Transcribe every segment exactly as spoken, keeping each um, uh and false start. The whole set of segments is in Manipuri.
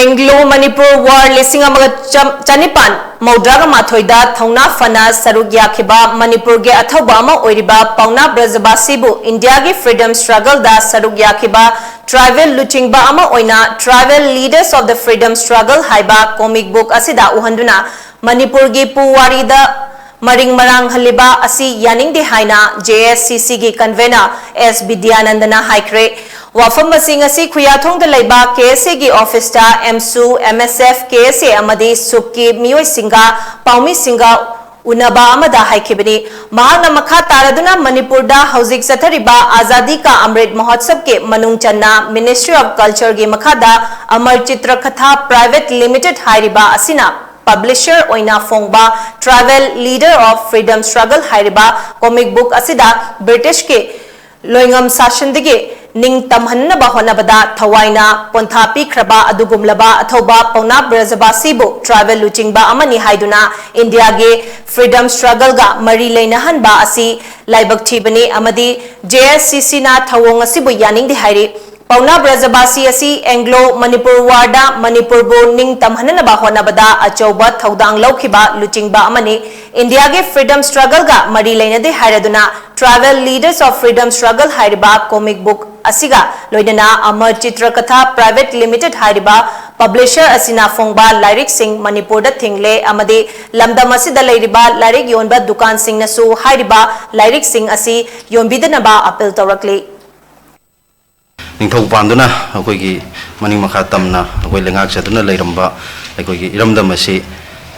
ꯑꯦꯡꯒ꯭ꯂꯣ ꯃꯅꯤꯄꯨꯔ ꯋꯥꯔ ꯂꯤꯁꯤꯡ ꯑꯃꯒ ꯆꯥꯅꯤꯄꯥꯟ ꯃꯧꯗ꯭ꯔꯥꯒ ꯃꯥꯊꯣꯏꯗ ꯊꯧꯅꯥ ꯐꯅ ꯁꯔꯨꯛ ꯌꯥꯈꯤꯕ ꯃꯅꯤꯄꯨꯔꯒꯤ ꯑꯊꯧꯕ ꯑꯃ ꯑꯣꯏꯔꯤꯕ ꯄꯥꯎꯅꯥ ꯕ꯭ꯔꯖꯕꯥꯁꯤꯕꯨ ꯏꯟꯗꯤꯌꯥꯒꯤ ꯐ꯭ꯔꯤꯗꯝ ꯁ꯭ꯇ꯭ꯔꯒꯜꯗ ꯁꯔꯨꯛ ꯌꯥꯈꯤꯕ ꯇ꯭ꯔꯥꯏꯕꯦꯜ ꯂꯨꯆꯤꯡꯕ ꯑꯃ ꯑꯣꯏꯅ Tribal Leaders of the Freedom Struggle ꯍꯥꯏꯕ ꯀꯣꯃꯤꯛ ꯕꯨꯛ ꯑꯁꯤꯗ ꯎꯍꯟꯗꯨꯅ ꯃꯅꯤꯄꯨꯔꯒꯤ ꯄꯨꯋꯥꯔꯤꯗ ꯃꯔꯤꯡ ꯃꯔꯥꯡꯍꯜꯂꯤꯕ ꯑꯁꯤ ꯌꯥꯅꯤꯡꯗꯦ ꯍꯥꯏꯅ J S C C ꯒꯤ ꯀꯟꯚꯦꯅꯔ ꯑꯦꯁ ꯕꯤꯗ꯭ꯌꯥꯅꯟꯗꯅ ꯍꯥꯏꯈ꯭ꯔꯦ꯫ ꯋꯥꯐꯝꯁꯤꯡ ꯑꯁꯤ ꯈꯨꯌꯥꯊꯣꯡꯗ ꯂꯩꯕ K S A ꯒꯤ ꯑꯣꯐꯤꯁꯇ ꯑꯦꯝꯁꯨ, M S F, K S A ꯑꯃꯗꯤ ꯁꯨꯞꯀꯤ ꯃꯤꯑꯣꯏꯁꯤꯡꯒ ꯄꯥꯎꯃꯤꯁꯤꯡꯒ ꯎꯅꯕ ꯑꯃꯗ ꯍꯥꯏꯈꯤꯕꯅꯤ꯫ ꯃꯍꯥꯛꯅ ꯃꯈꯥ ꯇꯥꯔꯗꯨꯅ ꯃꯅꯤꯄꯨꯔꯗ ꯍꯧꯖꯤꯛ ꯆꯠꯊꯔꯤꯕ ꯑꯖꯥꯗꯤ ꯀꯥ ꯑꯃ꯭ꯔꯤꯠ ꯃꯍꯣꯠꯁꯕꯀꯤ ꯃꯅꯨꯡ ꯆꯟꯅ Ministry of Culture ꯒꯤ ꯃꯈꯥꯗ ꯑꯃꯔ ꯆꯤꯇ꯭ꯔꯀꯊꯥ Private Limited ꯍꯥꯏꯔꯤꯕ ꯑꯁꯤꯅ ꯄꯕ꯭ꯂꯤꯁꯔ ꯑꯣꯏꯅ ꯐꯣꯡꯕ Tribal Leader of Freedom Struggle ꯍꯥꯏꯔꯤꯕ ꯀꯣꯃꯤꯛ ꯕꯨꯛ ꯑꯁꯤꯗ ꯕ꯭ꯔꯤꯇꯤꯁꯀꯤ ꯂꯣꯏꯉꯝ ꯁꯥꯁꯟꯗꯒꯤ ꯅꯤꯡꯇꯝꯍꯟꯅꯕ ꯍꯣꯠꯅꯕꯗ ꯊꯋꯥꯏꯅ ꯄꯣꯟꯊꯥ ꯄꯤꯈ꯭ꯔꯕ ꯑꯗꯨꯒꯨꯝꯂꯕ ꯑꯊꯧꯕ ꯄꯥꯎꯅꯥ ꯕ꯭ꯔꯖꯕꯥꯁꯤꯕꯨ ꯇ꯭ꯔꯥꯏꯕꯦꯜ ꯂꯨꯆꯤꯡꯕ ꯑꯃꯅꯤ ꯍꯥꯏꯗꯨꯅ ꯏꯟꯗꯤꯌꯥꯒꯤ ꯐ꯭ꯔꯤꯗꯝ ꯁ꯭ꯇ꯭ꯔꯒꯜꯒ ꯃꯔꯤ ꯂꯩꯅꯍꯟꯕ ꯑꯁꯤ ꯂꯥꯏꯕꯛ ꯊꯤꯕꯅꯤ ꯑꯃꯗꯤ J S C C ꯅ ꯊꯧꯑꯣꯡ ꯑꯁꯤꯕꯨ ꯌꯥꯅꯤꯡꯗꯦ ꯍꯥꯏꯔꯤ꯫ ꯄꯥꯎꯅꯥ ꯕ꯭ꯔꯖꯕꯥꯁꯤ ꯑꯁꯤ ꯑꯦꯡꯒ꯭ꯂꯣ ꯃꯅꯤꯄꯨꯔ ꯋꯥꯔꯗ ꯃꯅꯤꯄꯨꯔꯕꯨ ꯅꯤꯡꯇꯝꯍꯟꯅꯕ ꯍꯣꯠꯅꯕꯗ ꯑꯆꯧꯕ ꯊꯧꯗꯥꯡ ꯂꯧꯈꯤꯕ ꯂꯨꯆꯤꯡꯕ ꯑꯃꯅꯤ꯫ ꯏꯟꯗꯤꯌꯥꯒꯤ ꯐ꯭ꯔꯤꯗꯝ ꯁ꯭ꯇ꯭ꯔꯒꯜꯒ ꯃꯔꯤ ꯂꯩꯅꯗꯦ ꯍꯥꯏꯔꯗꯨꯅ Tribal Leaders of Freedom Struggle ꯍꯥꯏꯔꯤꯕ ꯀꯣꯃꯤꯛ ꯕꯨꯛ ꯑꯁꯤꯒ ꯂꯣꯏꯅꯅ ꯑꯃꯔ ꯆꯤꯇ꯭ꯔꯀꯊꯥ Private Limited ꯍꯥꯏꯔꯤꯕ ꯄꯕ꯭ꯂꯤꯁꯔ ꯑꯁꯤꯅ ꯐꯣꯡꯕ ꯂꯥꯏꯔꯤꯛꯁꯤꯡ ꯃꯅꯤꯄꯨꯔꯗ ꯊꯤꯡꯂꯦ ꯑꯃꯗꯤ ꯂꯝꯗꯝ ꯑꯁꯤꯗ ꯂꯩꯔꯤꯕ ꯂꯥꯏꯔꯤꯛ ꯌꯣꯟꯕ ꯗꯨꯀꯥꯟꯁꯤꯡꯅꯁꯨ ꯍꯥꯏꯔꯤꯕ ꯂꯥꯏꯔꯤꯛꯁꯤꯡ ꯑꯁꯤ ꯌꯣꯟꯕꯤꯗꯅꯕ ꯑꯄꯤꯜ ꯇꯧꯔꯛꯂꯤ꯫ ꯅꯤꯡꯊꯧ ꯄꯥꯟꯗꯨꯅ ꯑꯩꯈꯣꯏꯒꯤ ꯃꯅꯤꯡ ꯃꯈꯥ ꯇꯝꯅ ꯑꯩꯈꯣꯏ ꯂꯩꯉꯥꯛꯆꯗꯨꯅ ꯂꯩꯔꯝꯕ ꯑꯩꯈꯣꯏꯒꯤ ꯏꯔꯝꯗꯝ ꯑꯁꯤ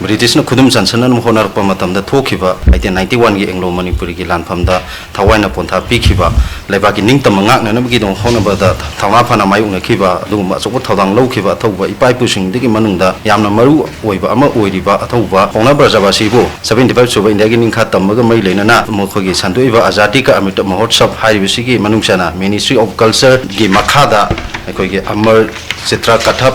ꯕ꯭ꯔꯤꯇꯤꯁꯅ ꯈꯨꯗꯨꯝ ꯆꯟꯁꯤꯟꯅꯅꯕ ꯍꯣꯠꯅꯔꯛꯄ ꯃꯇꯝꯗ ꯊꯣꯛꯈꯤꯕ nineteen ninety one ꯒꯤ ꯑꯦꯡꯒ꯭ꯂꯣ ꯃꯅꯤꯄꯨꯔꯤꯒꯤ ꯂꯥꯟꯐꯝꯗ ꯊꯋꯥꯏꯅ ꯄꯣꯟꯊꯥ ꯄꯤꯈꯤꯕ, ꯂꯩꯕꯥꯛꯀꯤ ꯅꯤꯡꯇꯝꯕ ꯉꯥꯛꯅꯅꯕꯒꯤꯗꯃꯛ ꯍꯣꯠꯅꯕꯗ ꯊꯧꯅꯥ ꯐꯅ ꯃꯥꯌꯣꯛꯅꯈꯤꯕ ꯑꯗꯨꯒꯨꯝꯕ ꯑꯆꯧꯕ ꯊꯧꯗꯥꯡ ꯂꯧꯈꯤꯕ ꯑꯊꯧꯕ ꯏꯄꯥ ꯏꯄꯨꯁꯤꯡꯗꯒꯤ ꯃꯅꯨꯡꯗ ꯌꯥꯝꯅ ꯃꯔꯨ ꯑꯣꯏꯕ ꯑꯃ ꯑꯣꯏꯔꯤꯕ ꯑꯊꯧꯕ ꯄꯥꯎꯅꯥ ꯕ꯭ꯔꯖꯕꯥꯁꯤꯕꯨ seventy five ꯁꯨꯕ ꯏꯟꯗꯤꯌꯥꯒꯤ ꯅꯤꯡꯈꯥ ꯇꯝꯕꯒ ꯃꯔꯤ ꯂꯩꯅꯅ ꯃꯈꯣꯏꯒꯤ ꯁꯟꯗꯣꯛꯏꯕ ꯑꯖꯥꯗꯤ ꯀꯥ ꯑꯃ꯭ꯔꯤꯇ ꯃꯍꯣꯠꯁꯕ ꯍꯥꯏꯔꯤꯕꯁꯤꯒꯤ ꯃꯅꯨꯡ ꯆꯟꯅ Ministry of Culture ꯒꯤ ꯃꯈꯥꯗ ꯑꯩꯈꯣꯏꯒꯤ ꯑꯃꯔ ꯆꯤꯇ꯭ꯔ ꯀꯊꯥ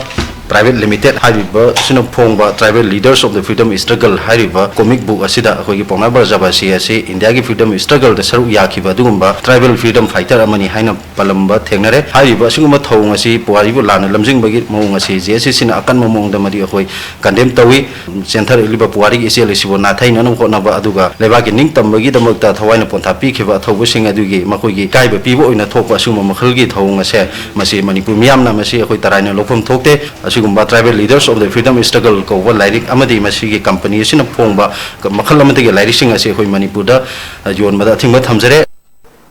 Private Limited ꯍꯥꯏꯔꯤꯕ ꯑꯁꯤꯅ ꯐꯣꯡꯕ Tribal Leaders of the Freedom Struggle ꯍꯥꯏꯔꯤꯕ comic book ꯑꯁꯤꯗ ꯑꯩꯈꯣꯏꯒꯤ ꯄꯥꯎꯅꯥ ꯕ꯭ꯔꯖꯕꯥꯁꯤ ꯑꯁꯤ ꯏꯟꯗꯤꯌꯥꯒꯤ freedom struggle ꯗ ꯁꯔꯨꯛ ꯌꯥꯈꯤꯕ ꯑꯗꯨꯒꯨꯝꯕ tribal freedom fighter ꯑꯃꯅꯤ ꯍꯥꯏꯅ ꯄꯜꯂꯝꯕ ꯊꯦꯡꯅꯔꯦ꯫ ꯍꯥꯏꯔꯤꯕ ꯑꯁꯤꯒꯨꯝꯕ ꯊꯧꯑꯣꯡ ꯑꯁꯤ ꯄꯨꯋꯥꯔꯤꯕꯨ ꯂꯥꯟꯅ ꯂꯝꯖꯤꯡꯕꯒꯤ ꯃꯑꯣꯡ ꯑꯁꯤ J S C ꯁꯤꯅ ꯑꯀꯟꯕ ꯃꯑꯣꯡꯗ ꯃꯗꯤ ꯑꯩꯈꯣꯏ condemn ꯇꯧꯏ꯫ ꯆꯦꯟꯊꯔꯛꯂꯤꯕ ꯄꯨꯋꯥꯔꯤꯒꯤ ꯏꯆꯦꯜ ꯑꯁꯤꯕꯨ ꯅꯥꯊꯩꯅꯅꯕ ꯍꯣꯠꯅꯕ ꯑꯗꯨꯒ ꯂꯩꯕꯥꯛꯀꯤ ꯅꯤꯡꯇꯝꯕꯒꯤꯗꯃꯛꯇ ꯊꯋꯥꯏꯅ ꯄꯣꯟꯊꯥ ꯄꯤꯈꯤꯕ ꯑꯊꯧꯕꯁꯤꯡ ꯑꯗꯨꯒꯤ ꯃꯈꯣꯏꯒꯤ ꯏꯀꯥꯏꯕ ꯄꯤꯕ ꯑꯣꯏꯅ ꯊꯣꯛꯄ ꯑꯁꯤꯒꯨꯝꯕ ꯃꯈꯜꯒꯤ ꯊꯧꯑꯣꯡ ꯑꯁꯦ ꯃꯁꯤ ꯃꯅꯤꯄꯨꯔ ꯃꯤꯌꯥꯝꯅ ꯃꯁꯤ ꯑꯩꯈꯣꯏ ꯇꯔꯥꯏꯅ ꯂꯧꯐꯝ ꯊꯣꯛꯇꯦ꯫ ꯑꯁꯤꯒꯨꯝꯕ Tribal Leaders of the Freedom Struggle ꯀꯧꯕ ꯂꯥꯏꯔꯤꯛ ꯑꯃꯗꯤ ꯃꯁꯤꯒꯤ company ꯑꯁꯤꯅ ꯐꯣꯡꯕ ꯃꯈꯜ ꯑꯃꯗꯒꯤ ꯂꯥꯏꯔꯤꯛꯁꯤꯡ ꯑꯁꯤ ꯑꯩꯈꯣꯏ ꯃꯅꯤꯄꯨꯔꯗ ꯌꯣꯟꯕꯗ ꯑꯊꯤꯡꯕ ꯊꯝꯖꯔꯦ꯫